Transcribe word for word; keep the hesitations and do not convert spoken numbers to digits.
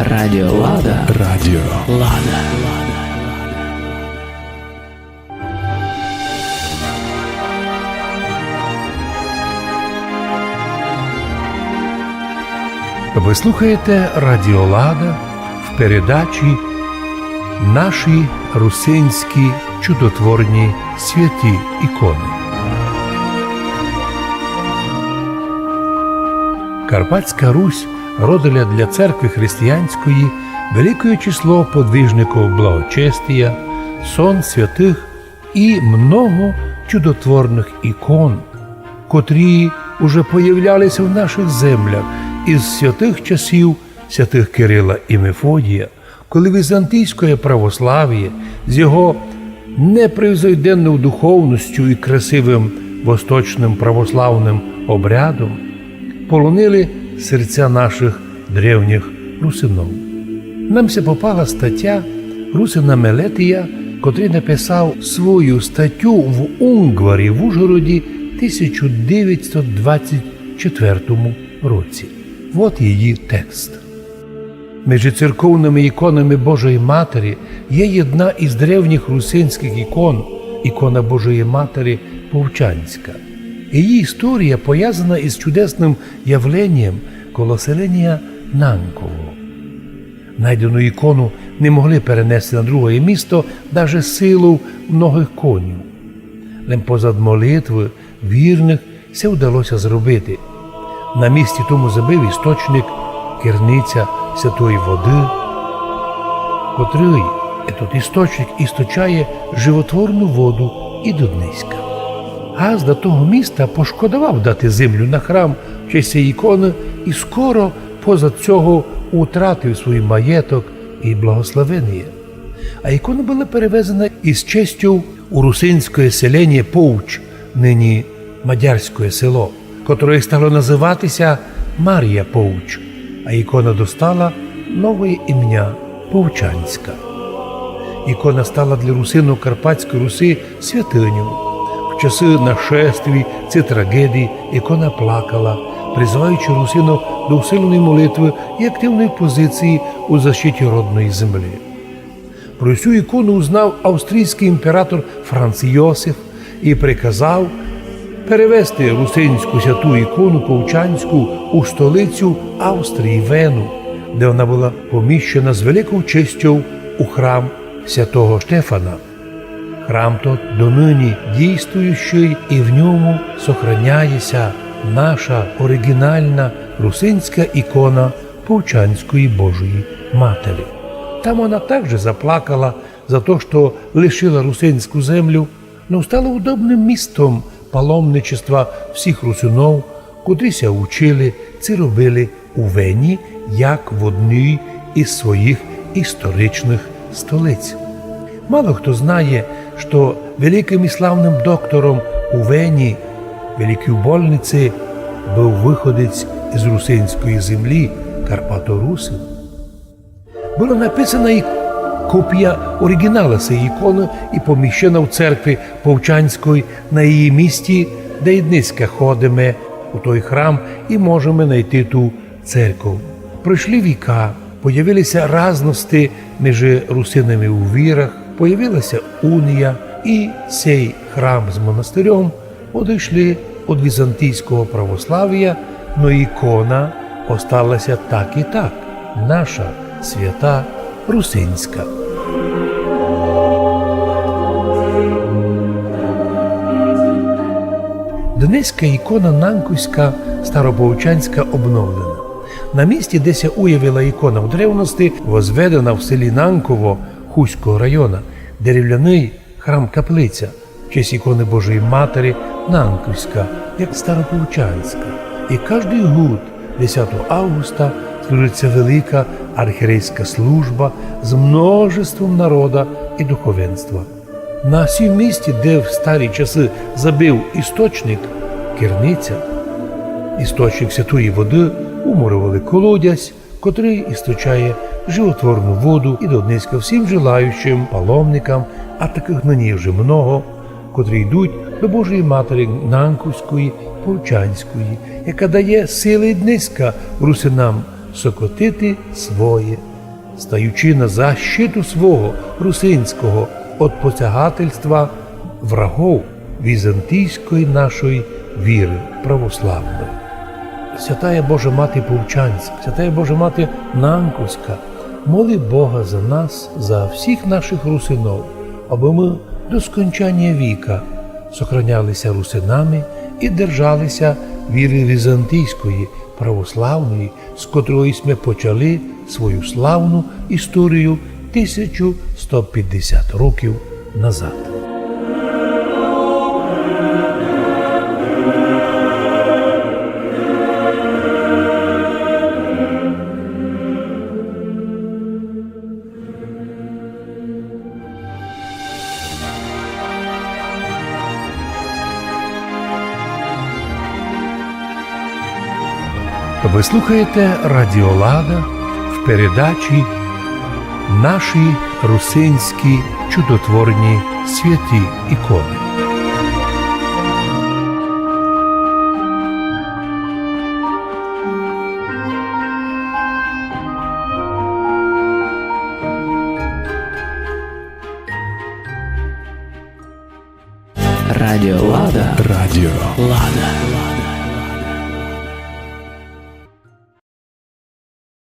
Радіо Лада. Радіо Лада. Ви слухаєте Радіо Лада в передачі «Наші русинські чудотворні святі ікони». Карпатська Русь родила для церкви християнської великоє число подвижників благочестія, сон святых і много чудотворных ікон, котрі уже появлялися в наших землях із святых часів святых Кирила і Мефодія, коли візантійськоє православіє з його непревзойденною духовностю і красивым восточным православным обрядом полонили серця наших древніх русинов. Нам ся попала статя русина Мелетія, котрый написав свою статю в Унгварі в Ужгороді тисяча девятьсот двадцять четвертому році. Вот її текст. Межи церковными іконами Божої Матері є єдна із древніх русинськых ікон, ікона Божої Матері Повчанська. Її історія пов'язана із чудесным явленням коло селенія Нанково. Найдену ікону не могли перенести на другоє місто даже силу многых конів. Лем позад молитвы вірных се вдалося зробити. На місці тому забив істочник, керниця святої воды, котрый етот істочник істочає животворну воду і до днеська. Газда того міста пошкодовав дати землю на храм в честь сей іконы і скоро позад сього утратив свій маєток і благословеніє. А ікона была перевезена із честю у русинськоє селеніє Повч, нині Мадярськоє село, котроє стало называти ся Марія Повч, а ікона достала новоє імня Повчанська. Ікона стала для русинов Карпатської Руси святыньов. В часы нашествій ци трагедій ікона плакала, призываючи русинов до усиленої молитвы і активної позиції у защиті родної землі. Про сю ікону узнав австрійськый імператор Франц Йосиф і приказав перевезти русинську святу ікону Повчанську у столицю Австрії Вену, де она была поміщена з великов честю у храм святого Штефана. Храм тот доныні дійствуючый, і в ньому сохраняє ся наша оригінальна русинська ікона Повчанської Божої Матері. Там она также заплакала за то, што лишила русинську землю, но стала удобным містом паломничества всіх русинов, котрі ся учили ци робили у Вені, як в одній із своїх історичных столиць. Мало хто знає, што великым і славным доктором у Вені, великій больниці, быв выходець з русинської землі, карпаторусин. Была написана і копія оригінала сей іконы і поміщена в церкви Повчанської на її місці, де й днеська ходиме у той храм і можеме найти ту церков. Пройшли віка, появили ся разности межи русинами у вірах, появила ся унія, і сей храм з монастырьом одыйшли од візантійського православія, но ікона остала ся так і так, наша свята русинська. Днеська ікона нанковська староповчанська обновлена. На місці, де ся уявила ікона в древности, возведена в селі Нанково Хустського района деревляный храм-каплиця в честь іконы Божої Матері Нанковська, як староповчанська. І каждый год десятого августа служить ся велика архієрейська служба з множеством народа і духовенства. На сім місці, де в старі часы забив істочник, керниця, істочник святої воды, умуровали колодязь, котрый істочає животворну воду і до днеська всім желаючим паломникам, а такых нині вже много, котрі йдуть до Божої Матері Нанковської, Повчанської, яка дає силы й днеська русинам сокотити своє, стаючи на защиту свого русинського од посягательства врагов візантійської нашої віры православної. Святая Божа Мати Повчанська, Святая Божа Мати Нанковська, моли Бога за нас, за всіх наших русинов, абы мы до скончаня віка сохранялися русинами і держалися віры візантійської православної, з котрої сьме почали свою славну історію тисячу сто пятдесят років назад. Вы слухаєте Радіо Лада в передачі «Наші русинські чудотворні святі іконы». Радіо Лада. Радіо Лада.